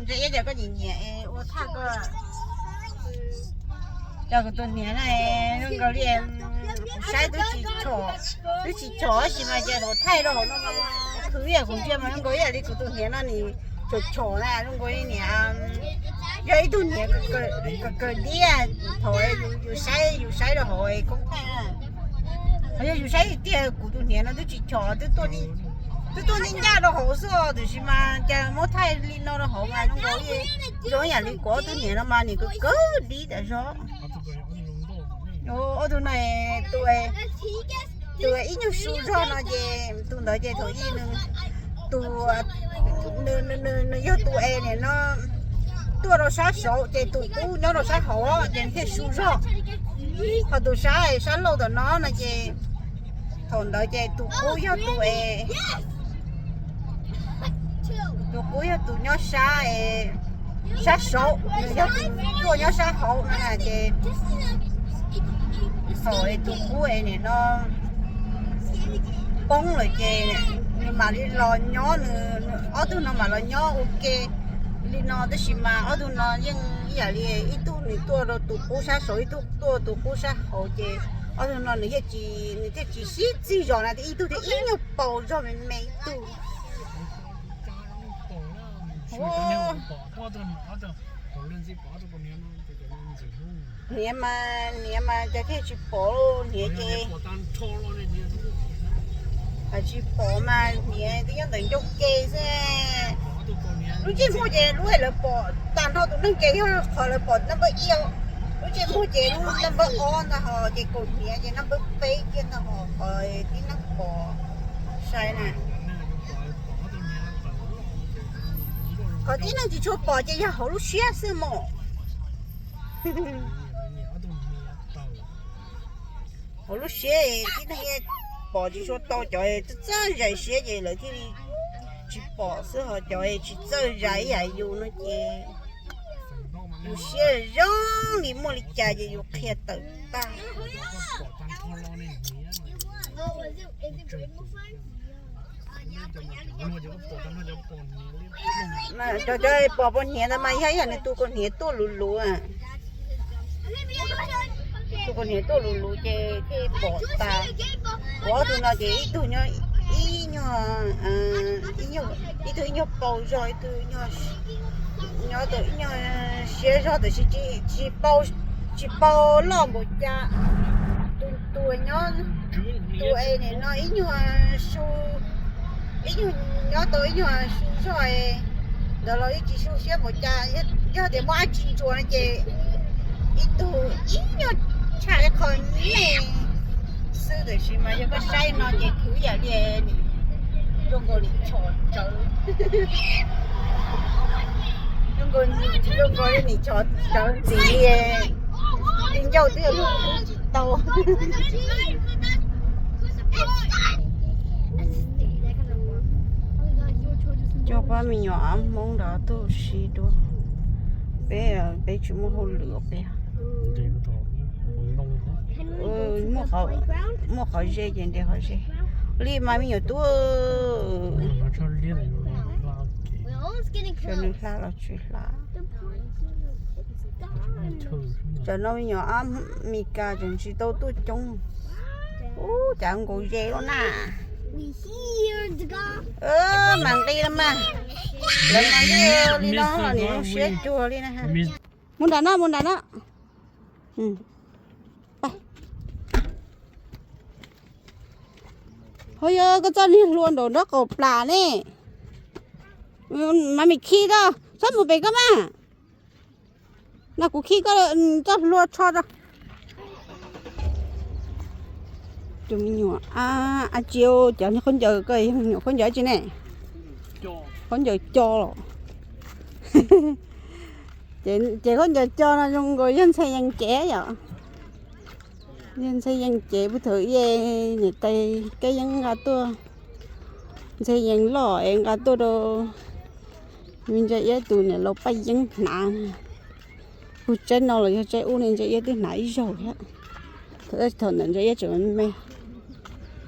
Ntsa Iab, cas koj nyiam nyiam es ua thaj koj? Cas kuv tus hniav no zoo nkaus li kuv saib twb tsis chom, twb tsis chom tab sis mas cas thaum thaij rau hauv no mas khwv ib yam kuv ntsia mas zoo nkaus ib yam li kuv tus hniav no nws chom chom na, zoo nkaus li niam, yog ib tug hniav kawg kawg diab. Thaum yus saib, yus saib rau hauv koob thaij na, yog yus saib tiag kuv tus hniav no twb tsis chom, twb tuaj, twb tuaj ncaj ncaj rau hauv xwb os, tiam sis mas cas muab thaij li no rau hauv mas zoo nkaus li, zoo ib yam li kuv ob tug hniav no mas nws kawg kawg dib tas zog. Ob tug no, tus, tus ib nyuag su zog no ces tus ntawd ces thaum ub nws, tus, nws yog tus es nim no tuaj rau sab saud ces tus qub nyob rau sab hauv ces nws thiaj su zog. Ho tus sab, sab laug tom no no ces thaum ntawd ces tus qub yog tus es, tus qub yog tus nyob sab, sab saud, nws yog tus tuaj nyob sab hauv no na ces thaum tus qub es nim no poob lawm ces nws mam li los nyob, nws ob tug no mam los nyob ua ke li no, tab sis mas ob tug no yeej ib yam li ib tug nws tuaj rau tus qub sab saud, ib tug tuaj tus qub sab hauv ces ob tug no nws yeej tsis, nws thiaj tsis sib txig zos na, ib tug thiaj ib nyuag paus zog me me ib tug. Hniav mas, hniav mas cas thiaj tsis pom, hniav ces tsis pom mas hniav twb nyob ntawm ncauj ke xwb. Lub ntsej muag ces lub lawv pom tag nrho tus neeg ces yog qhov lawv pom naj npawb ib. Lub ntsej muag ces lub naj npawb ob ntag hos ces kaum hniav ces naj npawb peb kiag ntag hos qhov tib neeg pom sai na. Qhov tib neeg tsis tshua pom ces yog hauv lub siab xwb mos. Hauv lub siab tib neeg pom tsis tshua tau, cov txawj zais siab ces lawv thiaj li tsis pom xwb, ho cov tsis txawj zais ib yam yus no ces yus siab zoo li muaj li cas ces yus qhia tawm tag. Cov, cov pom pos hniav ntawd mas yog ib yam nws tus kaus hniav tuaj luv luv. Tus kaus hniav tuaj luv luv ces thiaj pom tas. Kuv ob tug no ces ib tug nyob, ib nyuag, ib tug ib nyuag paus zog, ib tug nyob tau ib nyuag siab zog, tiam sis tsis paus, tsis paus loj npaum cas. Tus, tus nyob, tus es nim no ib nyuag su, ib nyuag nyob tau ib nyuag su zog es ntawd los yeej tsis su siab npaum cas, yog tias muaj dab tsi ntsuas no ces ib tug ib nyuag tshaj ib qho me xwb, tiam sis mas yog koj saib no ces khwv yam li zoo nkaus li chom tsawv, zoo nkaus li nim chom tsawv ntxiv li, li ncauj twb yuav luj tsis tau. Coj pab me nyuam ab hmoob nrog tuaj si dua. Peb, peb tsis muaj hauj lwm peb. Muaj qhov ze ces nres qhov ze li mas me nyuam tub. Xyov nws hla los tsis hla. Cov no me nyuam ab Mes Kas tseem tsis tau tuaj coob. Ub, cas nkaus ze loj na. Mas nqi no mas, lawv mas li no los nws zoo siab cuag li na. Mus nram no, mus nram no. Ho yog koj txoj niag hlua nraum nraub qaum plam ne. Mas me khi koj txhob mus pem koj mas. No kuv khi koj txoj hlua tsho rau. Tus me nyuam ab tsi, cov khaub ncaws, koj yog me nyuam khaub ncaws tsi ne? Khaub ncaws co los. Ces khaub ncaws co no zoo nkaus yog ntxhee yees cev yom. Yog ntxhee yees cev puag thaum ub niam tais Kab Yeeb nqa tuaj, ntxhee yees loj es nqa tuaj rau me Ntsa Iab tus niam laus Paj Yeeb hnav. Puag tsaib no los yog tsaib ub ne Ntsa Iab twb hnav ib zaug thiab. Thaum ntawd Ntsa Iab tseem me me,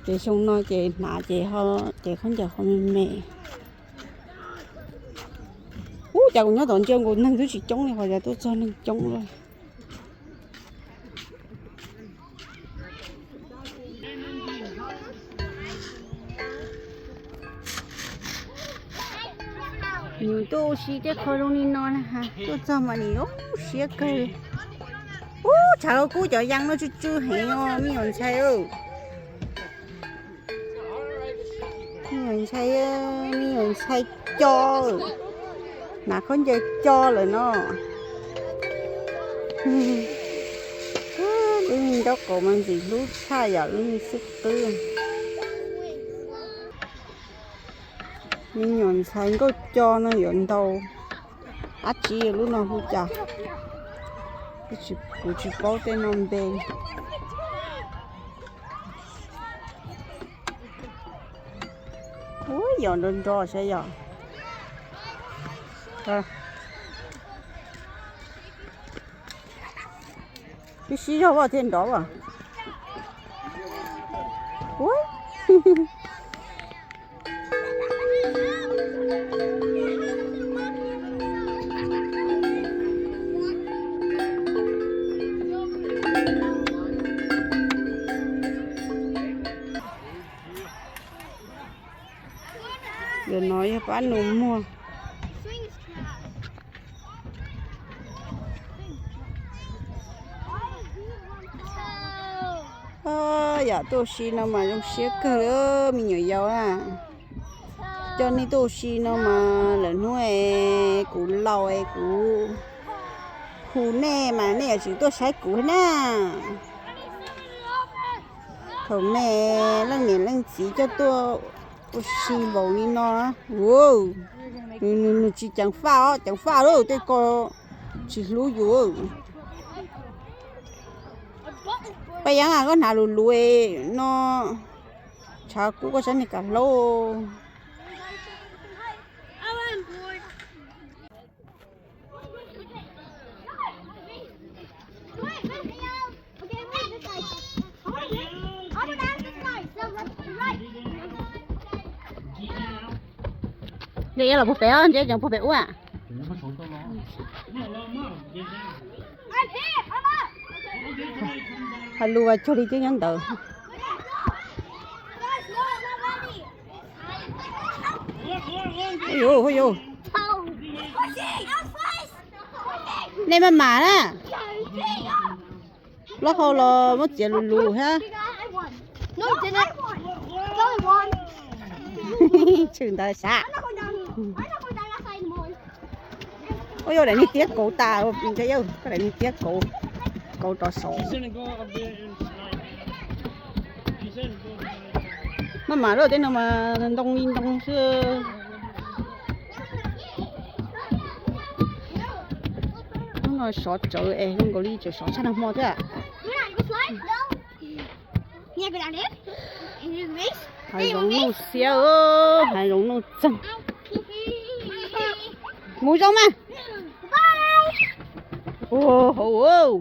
ces xyoo no ces hnav ces ho, ces khaub ncaws ho me me. Ub, Cas kuv nyob tom ntsia nkaus neeg twb tsis coob li, qhov cas tuaj txog neeg coob lawm. Nws tuaj ua si tej qho zoo li no na, tuaj txog mas nim zoo siab kawg. Ub, tshav kub cov yas no tsw tsw heev os me nyuam ntxhais. Me nyuam ntxhais, me nyuam ntxhais co, hnav khaub ncaws co lawm no. Lub me nraub qaum mas ntxim hlub tshaj yam lub me xub qwb. Me nyuam ntxhais nkauj co no yuav ntaus dab tsi lub no hu cas, kuv tsis paub tej no npe. Ub, yos nrov nrov saib yom. Sib sib zog thiaj nrov as. Yog no yog pab nus muag. Yam tuaj ua si no mas zoo siab kawg li me nyuam yaus na. Coj nej tuaj ua si no mas lawm hnub es kuv laus es kuv hu nej mas nej yuav tsum tuaj saib kuv na. Thaum me leej niam leej txiv coj tuaj ua si npaum li no, nws tsis ceev faj os, ceev faj lawm tej ko tsis hlub yus. Paj Yeeb, koj hnav luv luv no, tshav kub koj saib niag kav hlaub. Nce los puag pem, nce cov puag pem ub. Hais lus vas cuag li ceb nyob ntawd. Nej maj mam na. Plaub hau los muab txiav lus lus thiab. Tshwm ntawd sav. Ua yog daim niag tiab kauv tas, koj daim niag tiab kauv, kauv rov saud. Maj mam lawm tej no mas ntoo li ntoo xwb. Hnub no sov tsawv es zoo nkaus li tseem sov tshaj nag hmo thiab. Hav zoov nuj xiab, hav zoov nuj txeeg. Mus zoo mas. Ua hauv.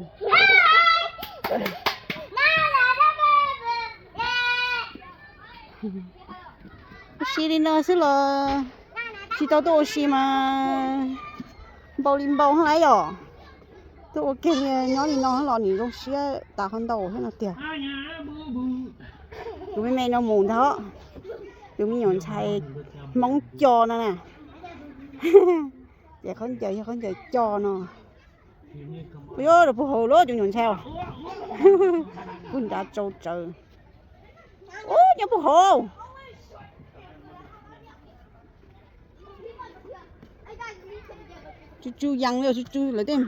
Ua si li no xwb los tsis tau tuaj ua si mas npau li npau hab lawm yom. Tuaj ua ke nyob li no los nim zoo siab tas qhov ntau thiab no tiag. Tus me me no mus ntag, tus me nyuam ntxhais Hmoob co no na. Ces khaub ncaws yog khaub ncaws co no. Ua rau puag hauv lawm cov nyuam ntxhais os. Puag nrad tsau tsawv. Ub, nyob puag hauv. Tsw tsw yees li, tsw tsw lawv tej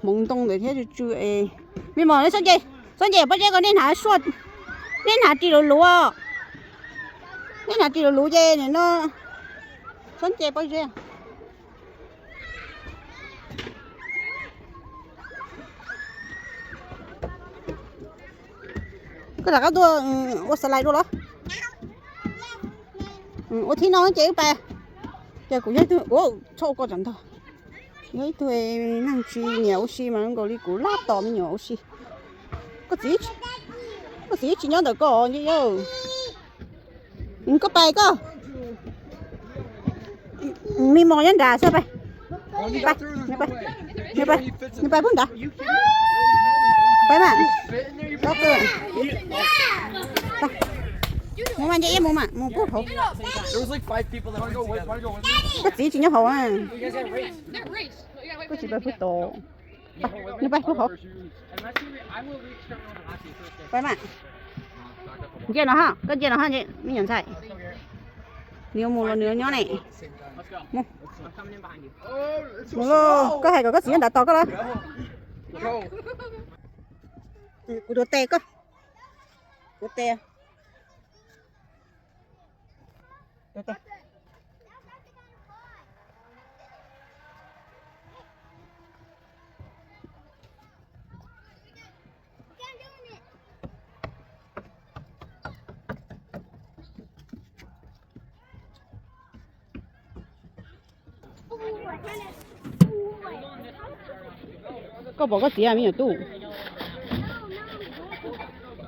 hmoov ntoo ntawd thiab tsw tsw es. Me mos, txhob nce, txhob nce pob zeb ko, nej hnav suaj, nej hnav ris luv luv, nej hnav ris luv luv ces nim no txhob nce pob zeb. Koj rov qab tuaj ua xas lais dua los? Ua thib no ces wb pais. Ces kuv yog ib tug, txhob ua koj tsam ntog. Yog ib tug neeg tsis nyiam ua si mas zoo nkaus li kuv laj tos me nyuam ua si. Koj txiv, koj txiv tsis nyob ntawm koj os yawg. Koj pais koj. Me mos nyob nrad xwb, pais. Nws pais, nws pais, nws pais, nws pais pub ntawd. Pais mas. Mus mas, nce ib mus mas, mus pub hauv. Koj txiv tsis nyob hauv. Koj txiv pais pub tod. Nws pais pub hauv. Pais mas. Nce no ha, koj nce no ha, me nyuam ntxhais. Nws yuav mus los nws nyob ne. Mus. Mus lauj, koj hais kom koj txiv nyob nram tos koj los. Kuv tuav tes koj. Kuv tes. Koj pom koj txiv me nyuam tub.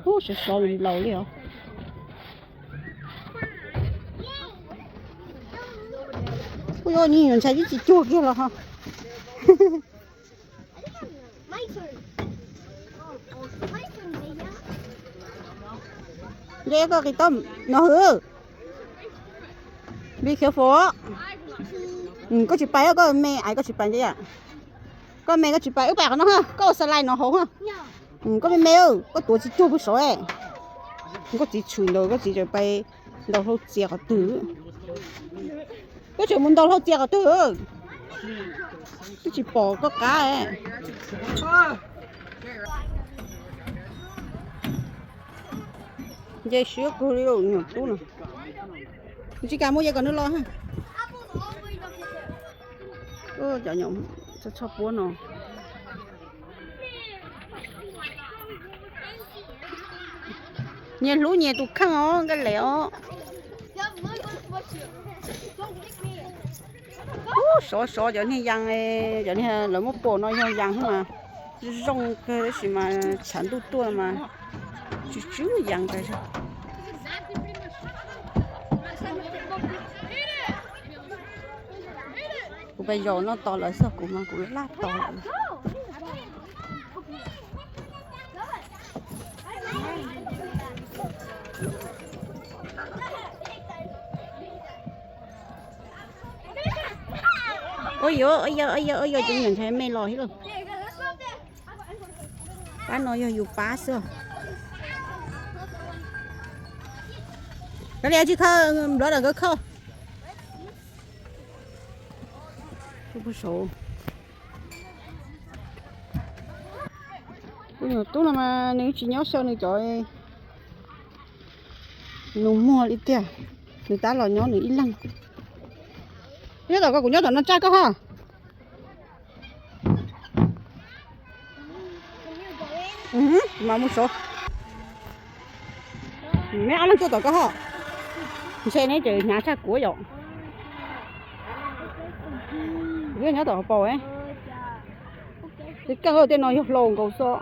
Ub, sov sov laus li os. Ub, me nyuam ntxhais tib tsis cuag kiag los ho. Nce koj qis tau no hwv. Be careful. Koj tsis pais, koj me aiv koj tsis pais nce. Koj me koj tsis pais, wb pais qhov no, koj ua slide no hauv. Koj me me, koj tuav tsis cuag pug saud. Koj txiv tshwm ntawd, koj txiv tseem pais ntaus hlau txias qhov twg. Koj tseem mus ntaus hlau txias qhov twg? Twb tsis pom koj qab. Nce siab kawg li nyuam tub no. Tsis kam mus, ces kom nws los. Cov nyuam txhob txhob puab no. Nyias hlub nyias tus kheej os, nkaj lem os. Ub, sov sov cov niag yas, cov niag lawv muab pom no yog yas xwb mas zoo kawg, tab sis mas tshav ntuj tuaj mas tsw tsw yas kawg. Kuv pais zaum no tos lawv xwb, kuv mas kuv laj tos lawm. Ua yuav, ua yuav, ua yuav, ua yuav, cov me nyuam ntxhais me los thiab lauj. Pab no yog yus pab xwb. Kav liam tsis khaws, nplawv lawm nkawd khaws. Tus nyuam tub no mas nws tsis nyob xyaw nws cov nus muag li tiag, nws tab los nyob nws ib leeg. Nyob tom ko, kuv nyob tom no tsaj koj ho. Mas mus sov. Neb ob leeg tuaj tom koj ho. Ntshe neb ces hnyav tshaj kuv yom. Nyob tom hauv paus. Tej kawg tej no yog hlau nkaus xwb.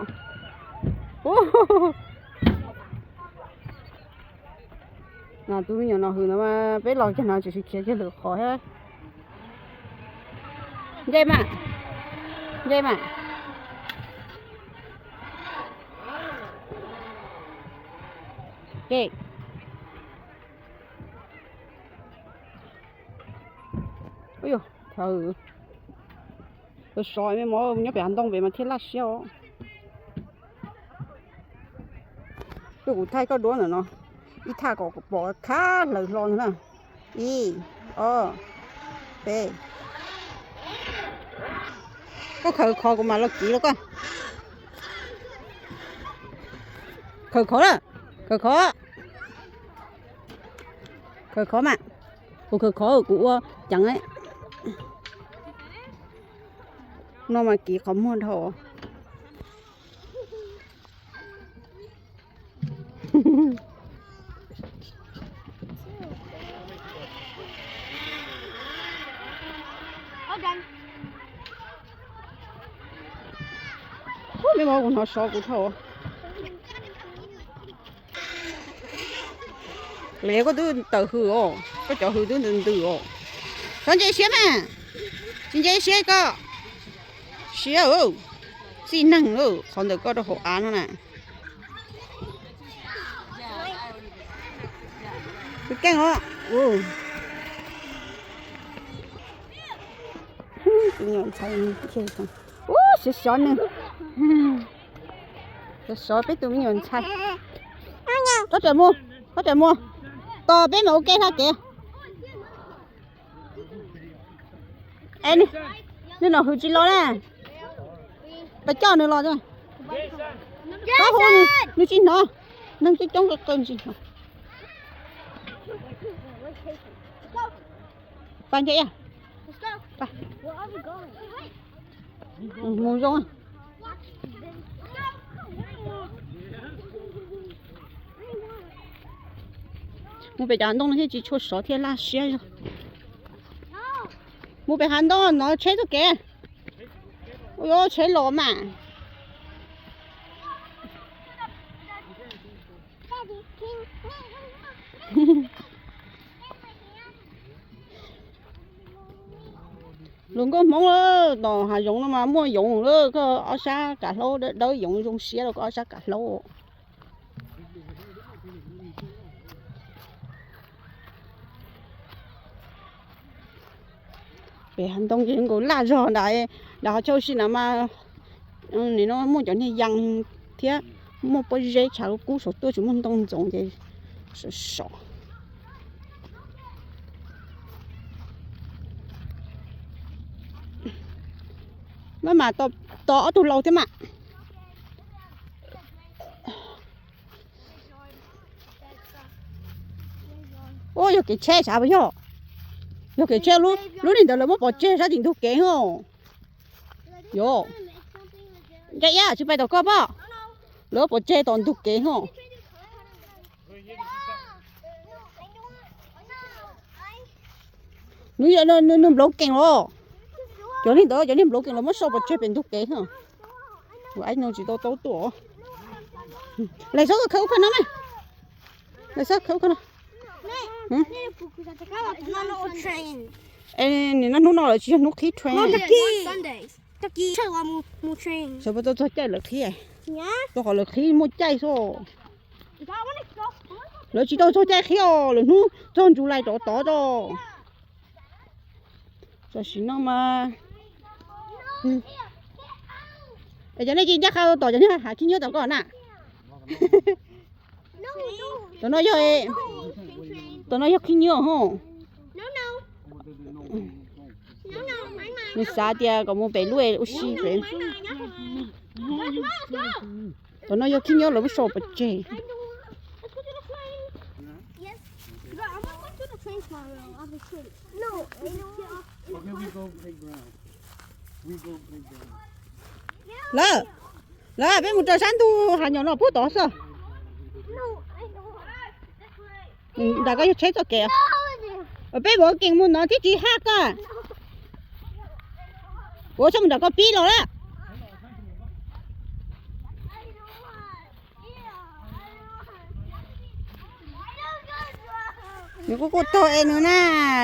Tus me nyuam no hwm no mas peb los kiag no tsis khiav kiag lwm qhov thiab. Nce mas, nce mas. Ua, sov me mov nyob pem hav ntoo pem mas thiaj laj siab os. Tuaj kuv thaij koj duab ntawm no, ib thaj kom pom khab hlaws hlo ntag na. Ib, ob, peb. Koj khaws khov kuv mam los kiv rau koj. Khaws khov na, khaws khov. Khaws khov mas. Kuv khaws khov kuv ua ceev. No mas kiv qhov muag dhau. Ub, me mov kuv hnov sov kuv dhau. Lawv koj twb tawm hws os, koj cov hws twb ntws ntws os. Sov ntse siab mas. Tsis nce siab koj. Siab, txij neeg qhov ntawm koj rau hauv av no na. Tus keej os. Tus nyuam ntxhais, ub, xyov xyov nws. Xyov xyov peb tus me nyuam ntxhais. Tab ram mus, tab ram mus. Tos peb mam ua ke hla kev. Nws no hwv tsis los na. Pas coj nws los. Koj hu nws tsis hnov. Neeg coob coob qw qw tsis hnov. Pas nce. Mus zoo. Mus pem cov ntoo no thiaj tsis tshua sov thiaj laj siab zog. Mus pem hav ntoo no tsheb txoj kev. Ua tsheb los mas. Lus nkauj Hmoob, tom hav zoov no mas muaj yoov lawm, koj ob sab kav hlaub dawb yoov zoo siab rau koj ob sab kav hlaub. Pem hav ntoo ces nkaus laj zog nram, nram qhov chaw ua si na mas, nim no muaj cov niag yas thiab, muaj pob zeb tshav kub saum tuaj tsis muaj ntoo ntxoov ces sov sov. Maj mam tos ob tug laus thiab mas. Ua yog kev tsheb sav puas yog? Yog kev tsheb, lub niag ntawd lawv muab pov tseg sab tim ntug kev hos. Yog, Ncaj Iab tsis pais tom koj pob, lawv muab pov tseg tom ntug kev hos. Nws, nws nplaum kees los. Cov niag ntawd cov niag nplaum kees los muab sau pov tseg pem ntug kev hos. Ua ib no tsis tau taub tuaj. Lawv txhob khawb ub khawb no mas. Lawv txhob khawb ub khawb no. Nim no hnub no lawv tsis yog hnub qhib train. Sawv daws tau txog caij lawv qhib, rau qhov lawv qhib muaj caij xwb. Lawv tsis tau txog caij qhib os, lawv hnub txog July rov tod tso. Tam sim no mas, es cov nej cia ncaj qha tom cov niag hav khib nyiab tom koj na. Tom no yog, tom no yog khib nyiab hos. Nws xav tias kom mus pem lub ua si pem. Tom no yog khib nyiab lawv muab sau pov tseg. Lawv, lawv, peb mus rau sab ntug hav nyom no puag tod xwb. Nram koj yog tsheb txoj kev. Peb mus kees mus no thiab tsis haj koj. Ua txhob mus nram koj pib los lawm. Nws kuj kuj tog es nws na,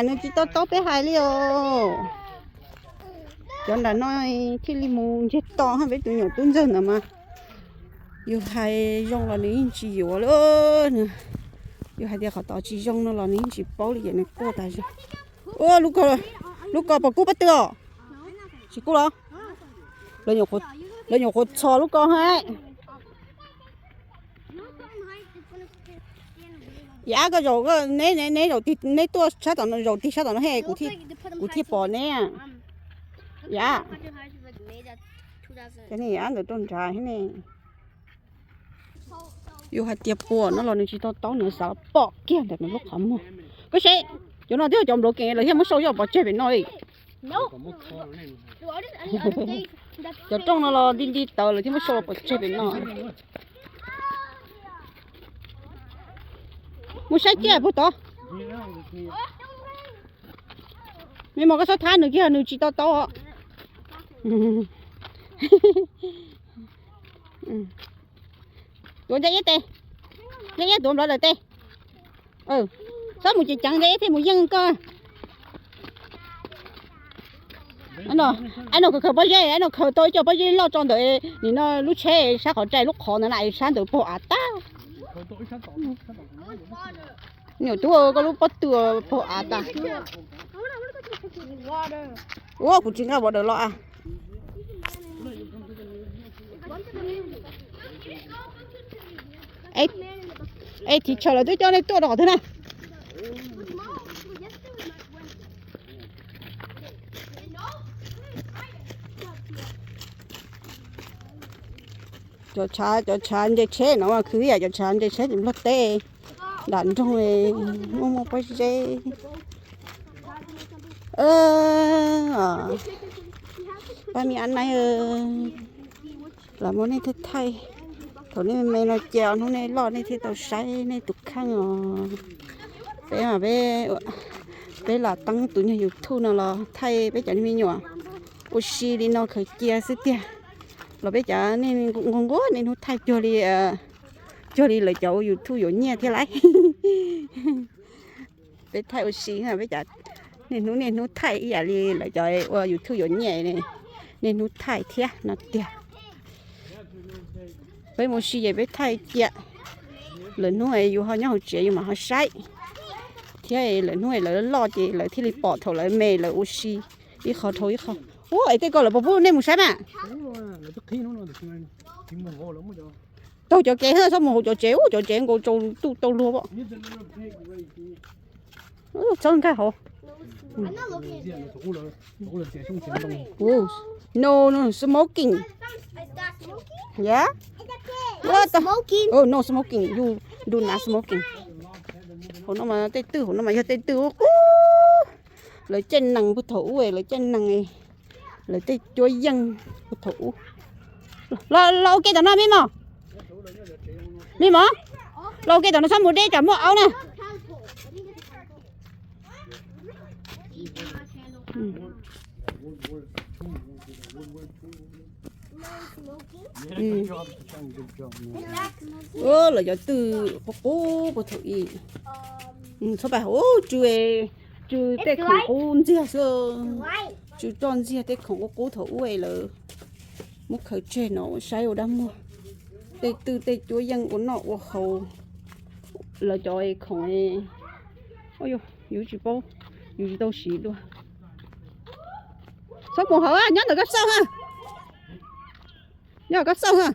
nws tsis tau taub peb hais li os. Cov nram no thiaj li mus ntsiag to, peb tus nyuam tub ntxawg ntawd mas yus hais zoo los nws yeej tsis yuav li. Yus hais tias qhov tod tsis zoo no los nws yeej tsis paub li ces nws quaj tas zog. Ua, lub ko puas kub pob tw os? Tsis kub los? Lawv nyuam qhuav txhos lub ko hab. Yam koj zaum, neb, neb, neb tuaj sab tom no, zaum tig sab tom no he, kuv thiaj pom neb. Yam, cov niag yam ntawd rau nrad thiab ne. Yus hais tias puas no los nws tsis tau taub, nws xav pom kiag ntawm nws lub qhov muag. Koj saib, cov no twb yog cov nplaum kees lawv thiaj muab sau coj pov tseg pem no li. Cov rooj no los nti nti tawv lawv thiaj muab sau los pov tseg pem no. Mus saib ciaj puag tod. Me mos koj txhob thab nws kiag, nws tsis tau taub os. Tuav Ncaj Iab tes, Ncaj Iab tuav nplawv lawm tes. Txhob mus ceev ceev, Ncaj Iab thiaj mus yeej koj. Ai no, khaws pob zeb, ai no khaws tau ib co pob zeb loj tso ntawm nim no lub tsheb sab qhov rai lub qhov ntawd na, sab ntawd pog av tag. Nyuam tub, koj lub pob tw pog av tag. Ua kuv tsis nqa border los a. Es tiv tshaw lawv twb coj nej tuaj rau qhov twg na? Cov tshav, cov tshav nce tsheb no mas khwv ib yam cov tshav nce tsheb tim Nplog teb, nram nroog muaj muaj pob zeb. Pab me ab naib, lam muab nej thaij thaij. Thaum nej me me no cia hnub nej loj nej thiaj tau saib nej tus kheej os. Peb mas peb, peb lam teeb tus nyuag YouTube no los thaij peb cov me nyuam ua si li no khaws cia xwb tiag. Los peb cov nej nquag nquag niaj hnub thaij cuag li, cuag li lawv cov ua YouTube yuav nyiaj thiab lauj. Peb thaij ua si, peb cov niaj hnub niaj hnub thaij ib yam li lawv cov ua YouTube yuav nyiaj, niaj hnub thaij thiab no tiag. Peb mus ua si ces peb thaij cia, lwm hnub yus ho nyob hauv tsev yus mam ho saib, thiab lwm hnub lawv loj ces lawv thiaj li pom thaum lawv me lawv ua si ib qho dhau ib qho. Ua es tej ko lawv puas pub nej mus saib mas? Taug cov kev, txhob mus hauv cov tsev, ub, cov tsev nkaus tsaus ntuj tau luag pom. Txhob nkag hauv. No, no smoking. Yeah? What the? Oh, no smoking. You do not smoking. Hauv no mas tej twj, hauv no mas yog tej twj qub qub. Lawv caij nees puag thaum ub, lawv caij nees, lawv tej cuab yeej puag thaum ub. Los, los ua ke tom no me mos. Me mos, los ua ke tom no txhob mus deb tsam muaj aub na. Lawv cov twj qub qub puag thaum ub. Txhob pais hauv, tsw, tsw tej khoom qub ntxiag xwb. Tsw roj ntxiag tej khoom qub qub thaum ub lawv muab khaws tseg no saib ua dab muag. Tej twj tej cuab yeej ua noj ua haus. Lawv cov khoom, yus tsis paub, yus tsis tau siv dua. Txhob mus hauv, nyob ntawm koj xauj ha. Nyob koj xauj ha.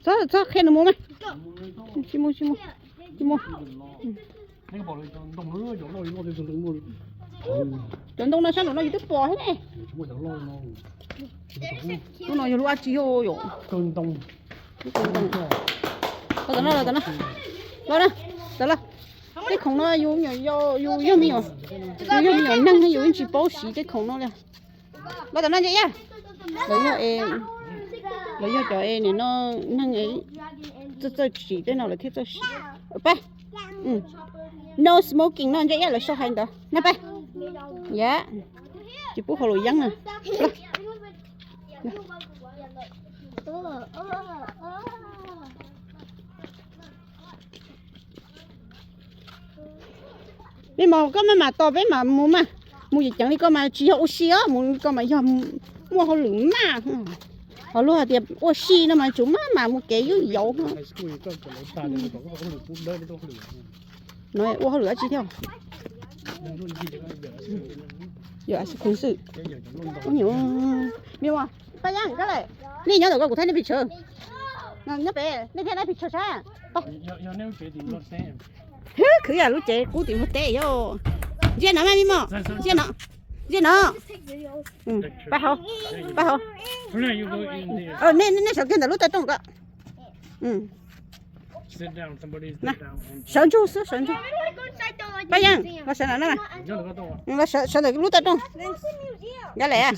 Txhob, txhob qhia nws mus mas. Tsis mus, tsis mus, tsis mus. Cov ntoo no sab nraum no yus twb pom thiab ne. Lub no yog lub dab tsi yom? Los tom no, los tom no. Los na, tom los. Tej khoom no yus, yus yog me nyuam, yus yog me nyuam neeg yus yeej tsis paub siv tej khoom no li. Los tom no Ntse Iab. Lawv yog, lawv yog cov es nim no neeg txawj txawj siv tej no lawv thiaj txawj siv. Pab, no smoking no Ntse Iab lawv sau hais ntawd na pab. Yam, tsis pub hauj lwm yeeb na. Peb mas koj maj mam tos peb mam mus mas. Mus ceev ceev li koj mas tsis yog ua si os, mus li koj mas yog muaj hauj lwm maj. Ho luag hais tias ua si no mas tsum maj mam mus kev yub yauv. No ua hauj lwm dab tsi thiab? Yog ice cream xwb. Ub nyuj, me ua, Paj Yeeb, koj lawm. Nej nyob ntawm ko kuv thaij nej picture. Nyob pem nej thiaj thaij picture sab. Khwv yam lub tsev qub tim Nplog teb yog. Ntsia no mas me mos, ntsia no, ntsia no. Pab hauv, pab hauv. Nej, nej sawv kiag ntawm lub taw rooj ko. Sawv ntsug xwb, sawv ntsug. Paj Yeeb, los sawv ntawm no, los sawv ntawm lub taw rooj. Nkaj Lem,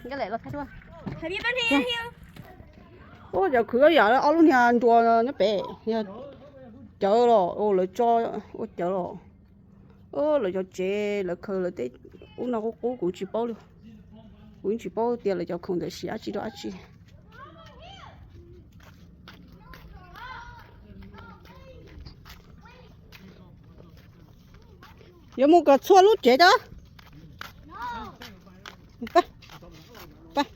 Nkaj Lem los thaij dua. Ua cov khwv yam ob lub niag nruas nyob pem, yog cawv los lawv tso ua cawv los. Lawv cov tsev lawv khaws lawv tej ub no qub qub kuv tsis paub li. Kuv yeej tsis paub tias lawv cov khoom ntawd siv dab tsi rau dab tsi. Yuav mus kom txhua lub tsev tau. Pab, pab.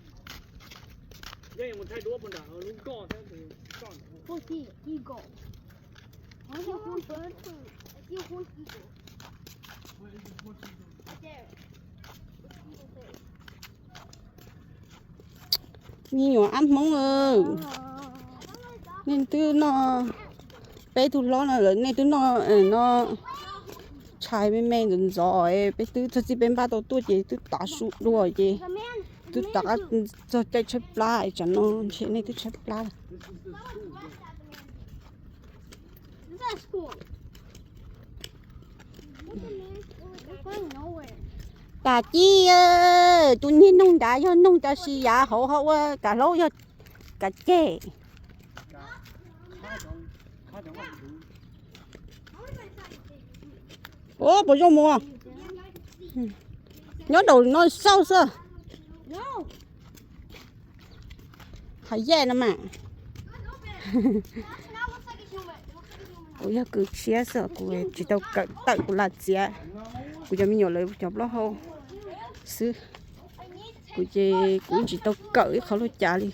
Me nyuam ab Hmoob, nej twb noj, peb tug hlob no lawm nej twb noj no tshais me me ntxov ntxov, peb twb txog txij peb npaj tau tuaj ces twb tav su dua ces twb tav qab txog caij tshaib plab es tsam no ntshe nej twb tshaib plab lawm. Tam ci, tus niag noog nrad yog noog cov si yav hauv ho ua kav hlaub yog kav ceg. Ua puas zoo mus? Nyob nraum no xauj xwb. Hais yaj no mas. Kuv yog kws tshiab xwb, kuv tsis tau kawm tawm kuv lam txiav. Kuv cov me nyuam lawv cov plaub hau xwb. Kuv ces kuv tsis tau kawm ib qho luaj cas li.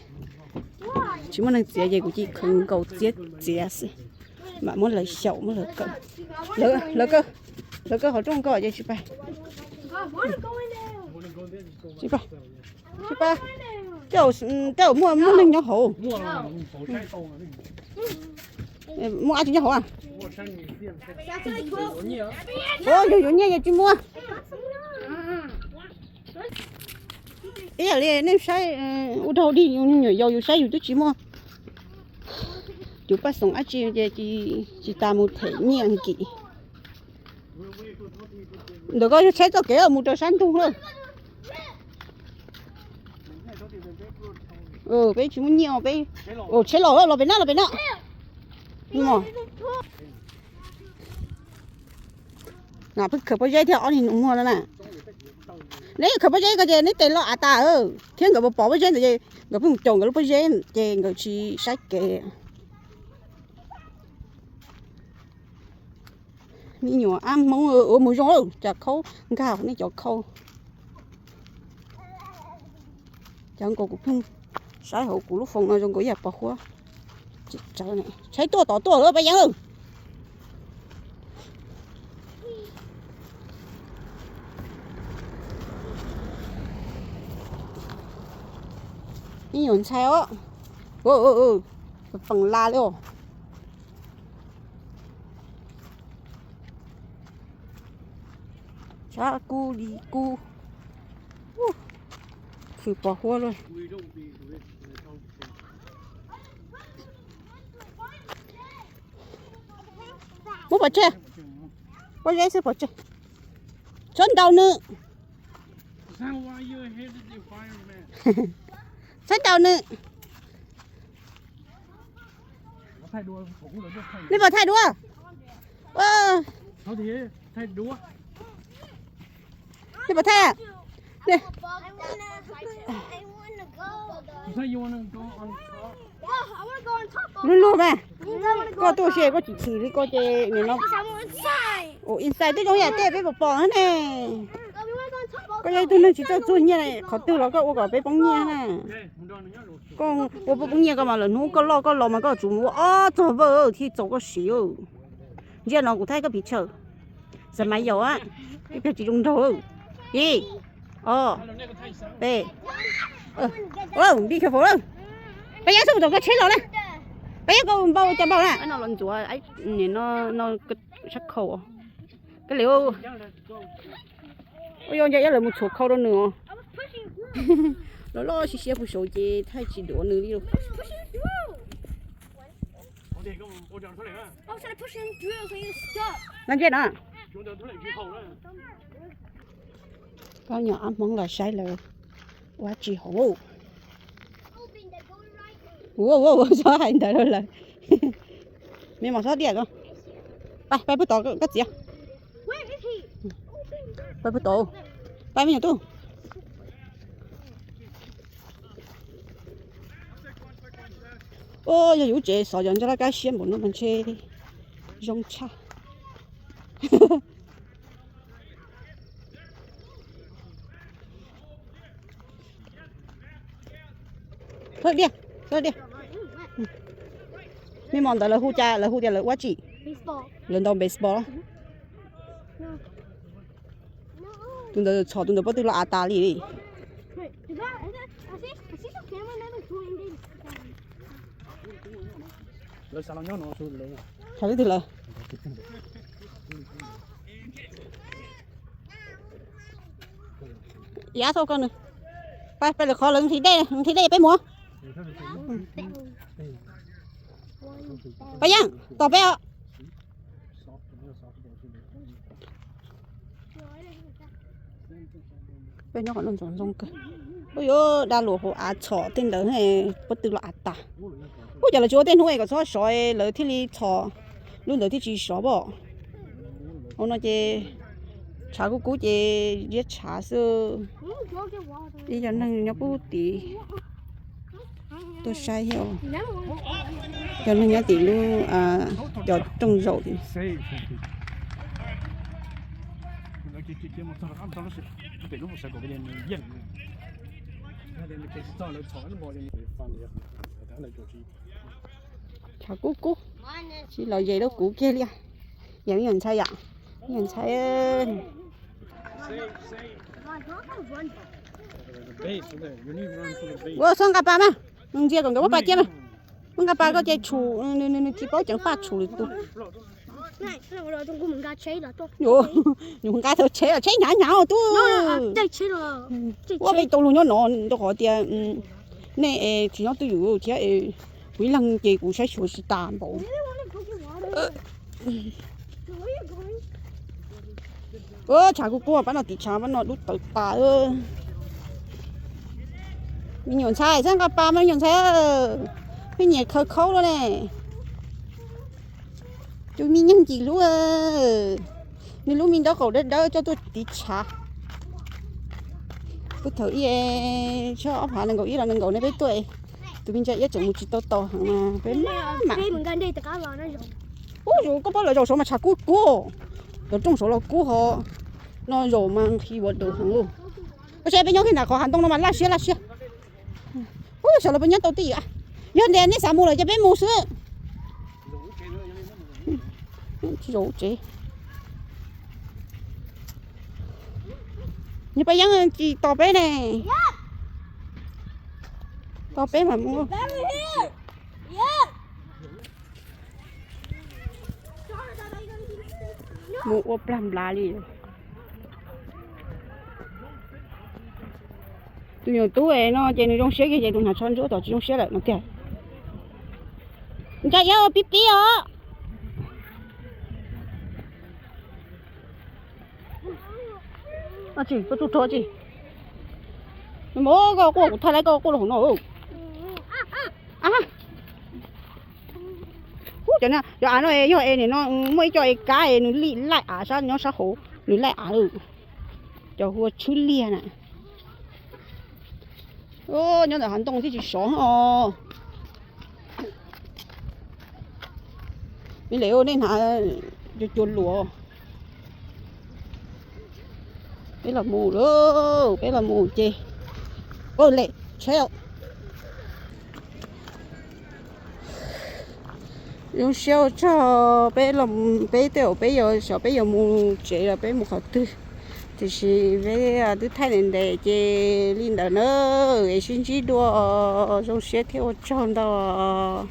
Tsis muaj neeg txiav ces kuv cia li khaws nkaus txiav txiav xwb. Mam muab lawv xyaum muab lawv kawm. Lawv, lawv kawm hauv rooj ko ces tsis pais. Tsis pais. Tsis pais. Tej zaum muaj, muaj neeg nyob hauv. Muaj dab tsi nyob hauv a? Yus yuav nyiaj yus tsis muaj. Ib yam li nej saib ua rau dig, yus nyuam yaus yus saib yus twb tsis muaj. Yus paj xoom dab tsi ces tsis tas mus them nyiaj nkim. Ntawm ko yog tsheb txoj kev mus rau sab ntug lawm. Peb tsis muaj nyiaj peb. Tsheb los, los pem na, los pem na. Pheej khaws pob zeb thiab ob niag nus muag no na. Neb khaws pob zeb ko ces neb tes loj av tas thiab nkawd pom pob zeb ntawd ces nkawd pheej mus caum nkawd lub pob zeb ces nkawd tsis saib kev. Me nyuam ab Hmoob ua mus zoo, cas khaub nkag nej cov khau. Cov nkaus kuv pheej saib hauv kuv lub foos no zoo nkaus ib yam pos huab. Tshaib tuaj tod tuaj lawm pab yeeb. Me nyuam ntxhais os. Feem la li os. Tshaib kub li kub. Khwv pos huab lawm. Muab pov tseg. Pob zeb xwb pov tseg. Txhob ntaus nws. Txhob ntaus nws. Nej puas thaij duab? Nej puas thaij? Luag luag mas. Koj tuaj se koj tsis chim li koj ces nim no. Ua inside twb zoo yam tej peb pom pom ne. Koj yog ib tug neeg tsis txawj txuag nyiaj, qhov twg los koj ua kom peb poob nyiaj na. Koj ua peb poob nyiaj koj mas lawm hnub koj loj koj los mas koj tsum ua ob txog vawj thiaj txaus koj siv. Ntsia no kuv thaij koj piv chawm. Xav mas yaum a, ib pliag tsis zoo nraug. Ib, ob, peb. Be careful lawm. Peb yeej xub mus tom koj tsheb los na. Peb yeej koj npau cas npau na. No los ntxuav nim no no sab khau. Koj li ua yog nca iab lawv mus tshuav khau rau nws os. Los loj siab siab puag saud ces thaij tsis duav nws li. No ntsia na. Pab nyuam ab Hmoob los saib lawv ua dab tsi hauv. Ua, ua, ua, txhob hais ntawd rau lawv. Me mos xob tiaj ko. Pab, pab puag tod koj txiv. Pab puag tod. Pab me nyuam tub. Yog yus tsev xov cov ntsa laj kab siab npaum no mas ntshe zoo tshaj. Txhob diaj, txhob diaj. Mej mos ntawd lawv hu cas, lawv hu tias lawv ua tsi? Lawv ntaus baseball. Tus ntawd txhom tus ntawd pob tw los av tas li. Xyov leej twg lawm. Yav thauj koj nws. Pab peb lawv qhov lawv nqhis dej, nqhis dej peb mus. Pab Yeej, tos peb os. Peb nyob qhov no ntxoov ntxoo kawg. Ub yuav dab luas hauv av txhom tej ntawd pob tw los av tas. Ub, cov lawv tsis ua tej hnub es kom txhob sov lawv thiaj li txhom lub ntawd thiaj tsis sov pom. Hauv no ces tshav kub kub ces ziab tshav xwb. Ib cov neeg nyob pub tim tuaj saib thiab. Cov neeg nyob tim lub cov rooj zaum tim. Tshav kub kub, tsis los ze rau kuv kiag li. Yog me nyuam ntxhais yom, me nyuam ntxhais. Ua txhob nqa pas mas, ntsia kom nkawd muab pas cia mas. Muab nqa pas koj ces tshum, nws tsis paub ceev faj tshum lwm tus. Nws nqa tau tsheb, tsheb hnyav hnyav tuaj. Ua peb tau luag nyob no rau qhov tias nej tsis nyob twj ywm thiab, kuv ib leeg ces kuv saib xyuas tsis tas npaum. Tshav kub kub pab no, tim tshav pab no dub tawv tas. Me nyuam ntxhais, txhob nqa pas mas me nyuam ntxhais, pheej nyiam khaws khaub luaj ne. Tus me nyuam ntxhais hlub, nws lub me ntaub qaum dawb dawb coj tuaj tiv tshav. Peb thaum ub, ob phav nees nkaum ib los nees nkaum ne peb tuaj, tus me ntxhais iab tseem mus tsis tau tau heev mas peb mam. Ub, zaum koj paub lawv zaum saud mas tshav kub kub, cov rooj saud los kub ho, no zaum mas nqhis ua daws heev lauj. Ua tsaug, peb nyob kiag nram qhov hav ntoo no mas laj siab laj siab. Ub, xyov lawv puas nyob tau twj ywm. Yog tias nej xav mus lawm ces peb mus xwb. Tsis zaum tsev. Niag Paj Yeeb tsis tos peb ne. Tos peb mas mus. Mus ua plag nplav li. Tus nyuam tub no ces nws zoo siab kiag ces tus hnav tsho ntsuab tom tsis zoo siab lawm no tiag. Ntshe yog pib pib os. Tsis, koj tsuj rog tsis. Koj quaj kuv thaij laib koj quaj rau hauv no. Ub, cov av no yog es nim no muaj ib co es kab es nws laij av sab nyob sab hauv, nws laij av lawm. Cov hu ua tshwb liag na. Nyob ntawm hav ntoo thiaj tsis sov os. Me le nej hnav cua cua luas. Peb los mus lauj, peb los mus ces. Ua le, tsheb. Zoo siab ua tsaug peb, peb tej zaum peb yuav xyov peb yuav mus tsev los peb mus qhov twg, tiam sis peb twb thaij ntev ntev ces li ntawd na, es sib ntsib dua, zoo siab thiab ua tsaug ntau.